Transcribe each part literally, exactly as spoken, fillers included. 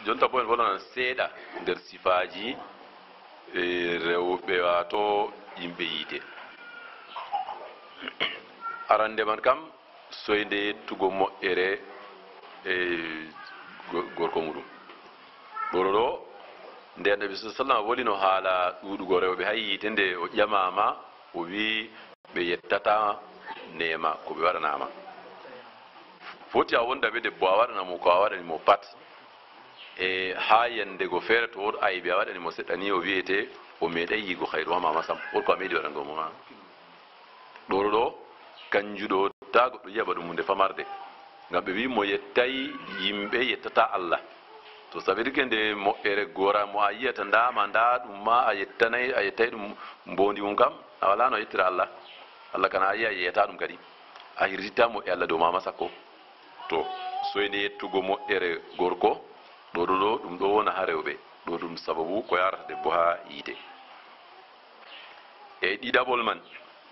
Jonta bo en wolanan seeɗa nder sifaaji, e, rewɓe, waato yimɓe yiite. Arande man kam, soyde yettugo moƴƴere, e, go-, gorko muɗum. Ɗo, ɗo, ɗo, nde Annabi sallallahu alaihi wasallam wolino haala ɗuuɗugo rewɓe haa yiite, nde o ƴamaama, o wi'i, ɓe yettata neema ko ɓe waɗanaama. Foti a wonda be debbo, a waɗana mo ko a waɗani mo pat. E haa yande go feere, to wood aybe a waɗani mo seɗɗa ni, o wi'ete o meeɗay yi'ugo khayru haa ma ma sam. Wood ko a meeɗi waɗango mo ma. Ɗo, ɗo, ɗo, kanju ɗo, taa goɗɗo yi'a ba ɗum hunde famarde. Ngam ɓe wi'i mo yettay yimɓe, yettata Allah. To ça veut dire que nde moƴƴere gora mo a yi'ata ndaa ma, ndaa ɗum ma, a yettanay, a yettay ɗum mbondi mum kam, a wala no a yettira Allah. Allah kana a yi'a, a yi'ata ɗum kadi. A hirsitta moƴƴere Allah dow ma ma sakko. To, soyde yettugo moƴƴere gorko, ɗo, ɗo, ɗo, ɗum ɗo wona haa rewɓe. Ɗo ɗum sababu ko yaarata debbo haa yiite. E ɗiɗaɓol man,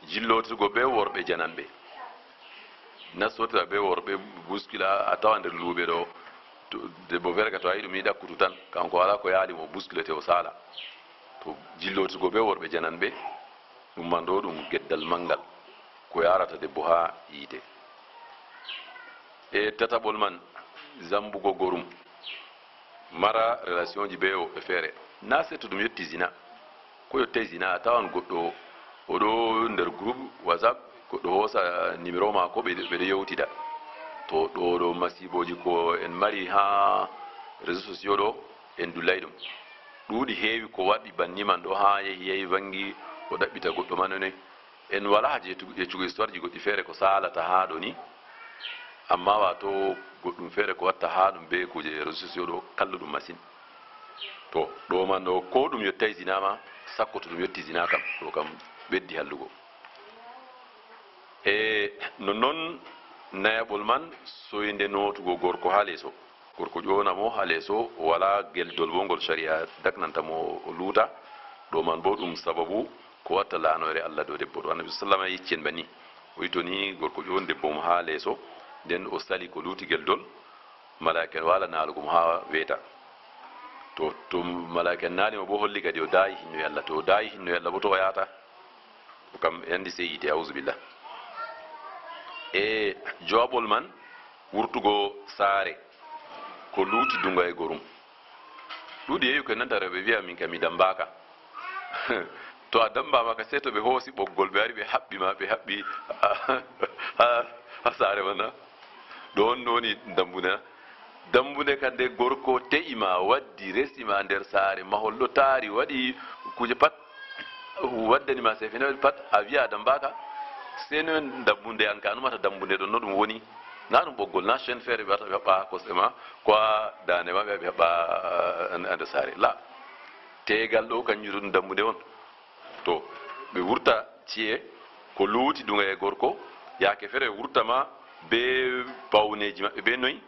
jillotirgo be worɓe jananɓe. Nastotira be worɓe, buskila, a tawa nder luuɓe ɗo, to, debbo feere ka to a yi ɗum ni ɗakkutu tan, kanko wala ko yaali mo, buskilete o saala. To, jillotirgo be worɓe jananɓe, ɗum man ɗo ɗum geddal manngal, ko yaarata debbo haa yiite. E tataɓol man, zambugo gorum. Mara relationji be woɓɓe feere. Na seto ɗum yotti zina. Ko yottay zina, a tawan goɗɗo o ɗo nder groupe WhatsApp, goɗɗo hoosa numéro maako, ɓe, ɓe ɗo yewtida. To ɗo, ɗo masiibooji ko en mari haa réseaux sociaux ɗo, en dullay ɗum. Ɗuuɗi heewi ko waɗi banni man ɗo, haa yehi, yehi vangi, o ɗaɓɓita goɗɗo man noy. En wala haaje yettu-, yeccugo histoire ji goɗɗi feere ko saalata haa ɗo ni. Amma waato goɗɗum feere ko watta haa ɗum be kuuje réseaux sociaux ɗo, kalluɗum masin. To, ɗo man ɗo, ko ɗum yottay zina ma, sakko to ɗum yotti zina kam, ɗo kam ɓeddi hallugo. E nonnon nayaɓol man, soyde nootugo gorko haa leeso. Gorko ƴoona mo haa leeso, o wala geldol bo ngol shari'a daknanta mo o luuta. Ɗo man bo ɗum sababu ko watta laanoyre Allah dow debbo. Ɗo Annabi sallallahu alaihi wasallam yecci en banni. O wi to ni gorko ƴooni debbo mum haa leeso, nden o sali ko luuti geldol, malaa'ika en waala naalugo mo haa weeta. To, to malaa'ika en naali mo bo holli kadi o daayi hinnoye Allah. To o daayi hinnoye Allah bo to o yaata. Ko kam e andi sey yiite, auzubillah. E jowaɓol man, wurtugo saare, ko luuti dunga e gorum. Ɗuuɗi yeewi ko nanta rewɓe wi'a min kam mi dambaaka. To a dambaama ka sey to ɓe hoosi ɓoggol, ɓe ari ɓe haɓɓi ma, ɓe haɓɓi ha, ha, ha saare ma na. Ɗo on woni dambude na. Dambude ka nde gorko te'i ma, waddi, resi ma nder saare, mahol ɗo taari, waɗi kuuje pat, waddani ma sefene, waɗi pat, a wi'a a dambaaka. Sey no dambude an ka numata dambude ɗon no ɗum woni. Na ɗum ɓoggol, na chaîne feere ɓe wata ɓe haɓɓa ha kosɗe ma, ko ha dande ma ɓe haɓɓa, ah, nder saare. La. Teegal ɗo kanjum ɗum dambude on. To, ɓe wurta ci'e, ko luuti duŋa e gorko, yaake feere ɓe wurta ma be pawneeji maɓɓe be noy.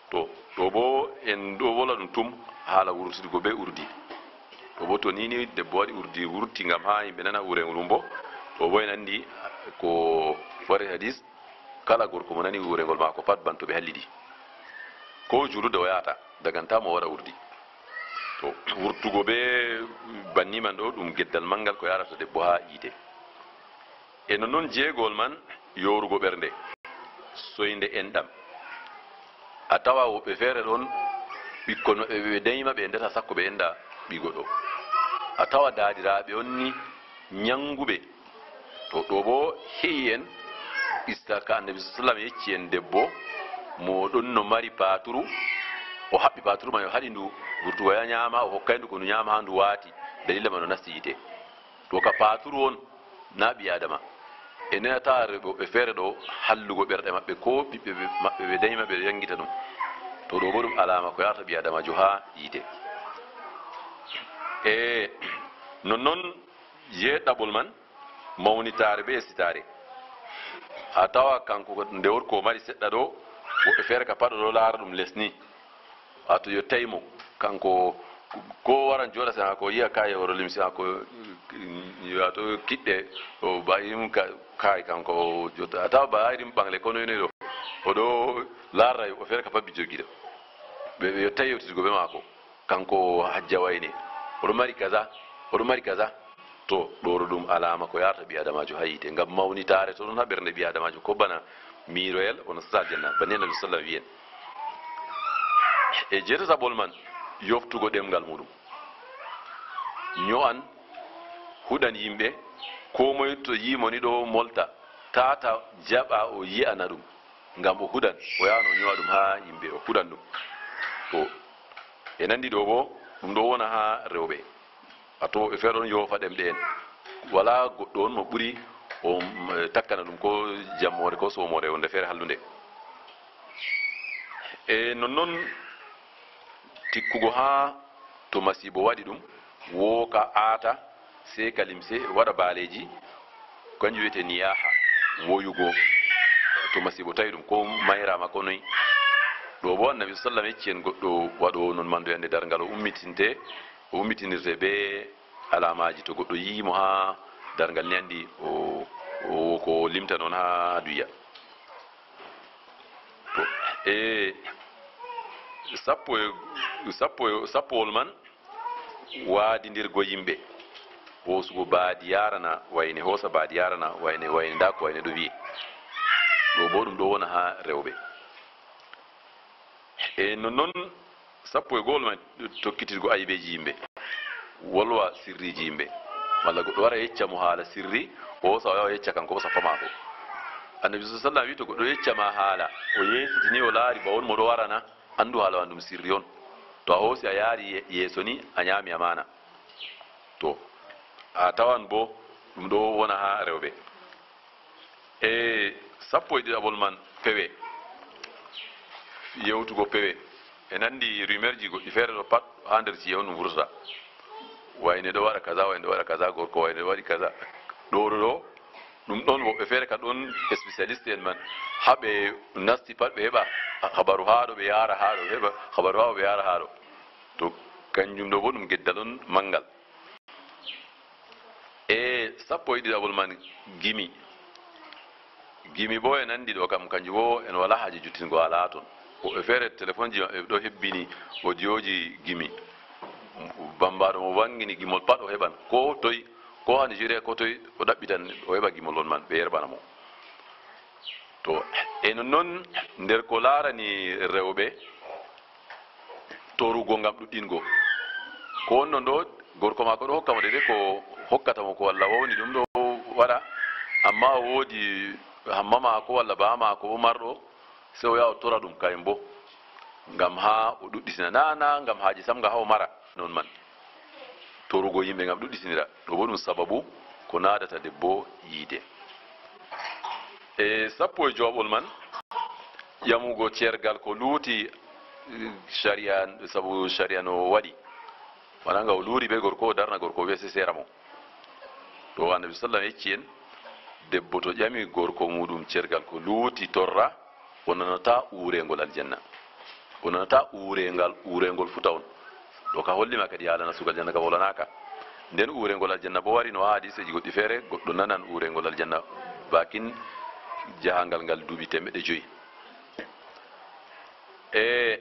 To, ɗo bo en ɗo wola ɗum tum haala wurtidgo be urdi. Ɗo bo to ni ni debbo waɗi urdi wurti ngam ha yimɓe nana urengol mum bo, ɗo bo en andi ko fare hadis, kala gorko mo nani urengol maako pat banto ɓe hallidi. Ko juulude o yaata, daganta mo o waɗa urdi. To, wurtugo be banni man ɗo, ɗum geddal manngal ko yarata debbo haa yiite. E nonnon jeegol man, yoorugo ɓernde, soynde enɗam. A tawa woɓɓe feere ɗon, ɓikkon maɓɓe ɓe dayma ɓe enɗata sakko ɓe enɗa ɓii goɗɗo. A tawa daadiraaɓe on ni, ñannguɓe. To ɗo bo he'i en qissa ka Annabi sallallahu alaihi wasallam yecci en debbo mo ɗon no mari paaturu, o haɓɓi paaturu man, o haɗi ndu vurtugo ya ñaama, o hokkay ndu ko ndu ñaama haa ndu waati, dalila man o nasti yiite. To ka paaturu on, na ɓii Aadama. E nena tawa rewɓe woɓɓe feere ɗo hallugo ɓerɗe maɓɓe, ko ɓiɓɓe ɓe, maɓɓe ɓe dayma ɓe ɗo yanngita ɗum. To ɗo bo ɗum alaama ko yarata ɓii Aadamajo haa yiite. E nonnon jeeɗaɓol man, mawnitaare be esitaare. A tawa kanko ko nde won ko mari seɗɗa ɗo, woɓɓe feere ka paɗo ɗo laara ɗum les ni. Wato yo tawi mo, kanko ko waran jooɗa sena ko yi'a kaye woro limsi ko, wato kiɗɗe o ba irin ka, kaye kanko o jotta. A tawa ba irin ɓangle ko noy noy ɗo. O ɗo laara o feere ka pabbi jogiɗo. Ɓe, ɓe yottay yewtitgo bee maako. Kanko Hajja Wayne, oɗo mari kaza, oɗo mari kaza. To, ɗooro ɗum alaama ko yaarata ɓii-aadamaajo haa yiite. Ngam mawnitaare to ɗon haa ɓernde ɓii-aadamaajo, ko bana miiroyel, o nastataa aljanna. Banni Annabi sallam wi'i en. E jeetataɓol man, yoftugo ɗemngal muuɗum. Nyo'an, huɗan yimɓe, koo moy to yi'i mo ni ɗo molta, taata jaɓa o yi'ana ɗum. Ngam o huɗan, o yahan o nyo'a ɗum haa yimɓe, o huɗan ɗum. To, e nanndi ɗo boo, ɗum ɗo wona haa rewɓe. Wato, ɓe feere ɗon yoofa ɗemɗe en. Walaa goɗɗo on mo ɓuri o, mm, takkana ɗum ko jammoore ko soomoore wonde feere hallunde. E nonnon tikkugo haa to masiibo waɗi ɗum, wooka, aata, seeka limse, waɗa baaleeji, kanjum wiyetee niyaaha, woyugo, to masiibo tawi ɗum, ko mayraama, ko noy. Ɗo boo Annabi sallam yecci en goɗɗo waɗoowo non manduyanɗe darngal, o ummitinte, o ummitinirte bee alaamaaji. To goɗɗo yi'i mo haa darngal ni, anndi o, o, ko limta non haa duya. To, e sappo e, sappo e, sappowol man, waadindirgo yimɓe, hoosugo baadi yaarana wayne, hoosa baadi yaarana wayne, wayne, ndaa ko wayne ɗo wi'i. Ɗo boo ɗum ɗo wona haa rewɓe. E nonnon, sappo e go'ol man, tokkitirgo aybeeji yimɓe, wolwa sirriiji yimɓe. Malla goɗɗo wara yecca mo haala sirri, o hoosa o yaha o yecca kanko o sappa maako. Annabi sallallahu alaihi wasallam wi'i, to goɗɗo yecca ma haala, o yeesitini, o laari ba won mo ɗo warana, anndu haala man ɗum sirri on. To a hoosi a yaari ye-, yeeso ni, a nyaami amaana. To, a tawan boo ɗum ɗo wona haa rewɓe. E sappo e ɗiɗaɓol man, pewe. Yewtugo pewe. E nanndi rumeur ji goɗɗi feere ɗo pat haa nder ci'e on ɗum vurtata. Wayne ɗo waɗa kaza, wayne ɗo waɗa kaza, gorko wayne ɗo waɗi kaza. Ɗo, ɗo, ɗo, ɗum ɗon woɓɓe feere ka ɗon spécialiste en man. Haa ɓe nasti pat ɓe heɓa habaru haa ɗo, ɓe yaara haa ɗo, ɓe heɓa habaru haa ɗo, ɓe yaara haa ɗo. To, kanjum ɗo boo ɗum geddal on manngal. E sappo e ɗiɗaɓol man, gimi. Gimi boo e nanndi ɗo kam, kanjum boo en walaa haaje juttingo haa ton. Woɓɓe feere telefonji maɓɓe ɗo hebbini odiyooji gimi. Bammbaaɗo mo waŋgini gimol pat o heɓan. Koo toy, koo haa Nigeria, koo toy o ɗaɓɓitan, o heɓa gimol on man, ɓe yerɓana mo. To, e nonnon nder ko laarani rewɓe, torugo ngam ɗuɗɗingo. Ko wonno ɗo, gorko maako ɗo hokka mo deydey ko hokkata mo ko, walla wawni ɗum ɗo waɗa, ammaa o woodi hamma maako walla baa maako o marɗo, sey o yaha o tora ɗum kayen boo, ngam haa o ɗuɗɗitina. Naa, naa ngam haaje sam, ngam haa o mara non man. Torugo yimɓe ngam ɗuɗɗitinira, ɗo boo ɗum sababu ko naadata debbo yiide. E sappo e jowaɓol man, ƴamugo cergal ko luuti, eh, shari'a, sabu shari'a no waɗi. Wala nga o luuri be gorko, o darna gorko, o wi'a sey seera mo. To Annabi sallam yecci en, debbo to ƴami gorko muuɗum cergal ko luuti torra, o nanataa uureengol aljanna. O nanataa uureengal, uureengol futa on. Ɗo ka holli ma kadi haala nastugo aljanna ka wolanaaka. Nden uureengol aljanna boo wari no haa hadiiseeji goɗɗi feere, goɗɗo nanan uureengol aljanna baakin jahangal ngal duuɓi teemeɗɗe jowi. E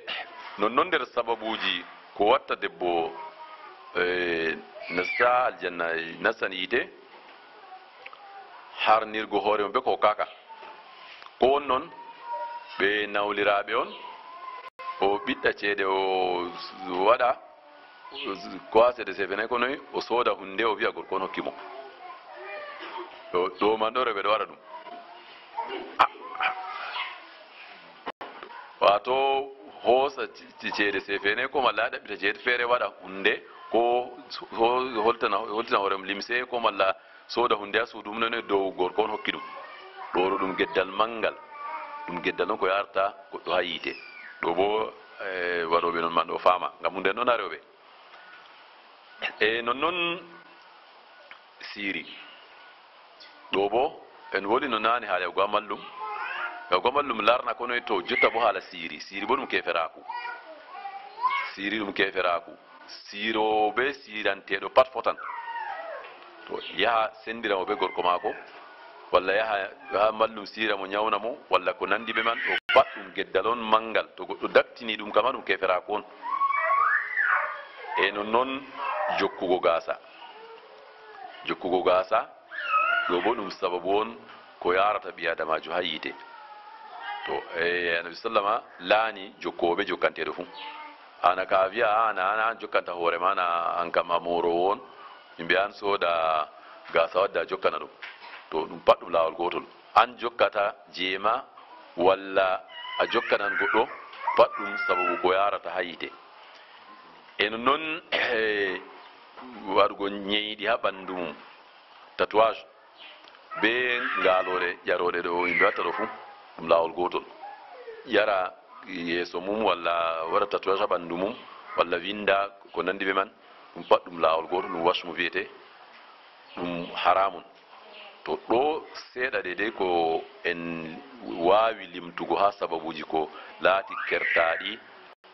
nonnon nder sababuuji ko watta debbo, e, nasta aljanna, nastan yiite, harnirgo hoore mum be ko kaaka. Ko won non, ɓe nawliraaɓe on, o ɓiɗɗa ceede, o waɗa, ko haa ceede seefe nayi ko noy, o sooda huunde, o wi'a gorko on hokki mo. Ɗo, ɗo man ɗo rewɓe ɗo waɗa ɗum. Waato hoosa ce-, ceede seefe nayi ko malla ɗaɓɓita ceede feere waɗa huunde, ko ho-, holtana, holtina hoore mum limse, ko malla sooda huunde haa suudu mum, nane dow gorko on hokki ɗum. Ɗo ɗo ɗum geddal manngal. Ɗum geddal on ko yaarata goɗɗo haa yiite. Ɗo boo, eh, waɗooɓe non man ɗo faama. Ngam huunde non haa rewɓe. E nonnon siiri. Ɗo boo, en woli no naane haala yahugo haa mallum. Yahugo haa mallum laarna ko noy, to jotta boo haala siiri. Siiri boo ɗum keeferaaku. Siiri ɗum keeferaaku. Siiroowo bee siiranteeɗo pat fotan. To yaha senndira mo bee gorko maako, walla yaha haa mallum siira mo, nyawna mo, walla ko nanndi bee man, ɗo Pat ɗum geddal on manngal, to goɗɗo daktini ɗum kama ɗum keferaaku on. E non non jokkugo gaasa. Jokkugo gaasa, ɗo bo ɗum sababu on ko yaarata ɓii aadamaajo haa yiite. To, e, Annabi sallama laani jokkooɓe jokkanteeɗo fuu. An a ka a wi'a, an, an, an jokkanta hoore ma, na an kam a mooroowo on. Yimɓe an sooda gaasa wadda a jokkana ɗum. To, ɗum pat ɗum laawol gootol. An jokkata jey ma, walla a jokkanan goɗɗo, pat ɗum sababu ko yaarata haa yiite. E non non, waɗugo nyeyɗi haa ɓanndu mum, tatouage, be ngaaloore ƴarooɗe ɗo yimɓe watta ɗo fuu, ɗum laawol gootol. Ƴara yeeso mum, walla waɗa tatouage haa ɓanndu mum, walla winnda ko nanndi be man, ɗum pat ɗum laawol gootol, ɗum washmu wiyetee, ɗum haraamun. To ɗo seeɗa deydey ko en waawi limtugo haa sababuuji ko laati kertaaɗi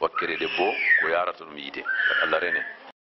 wakkere debbo ko yaarata ɗum yiite. Allah rene.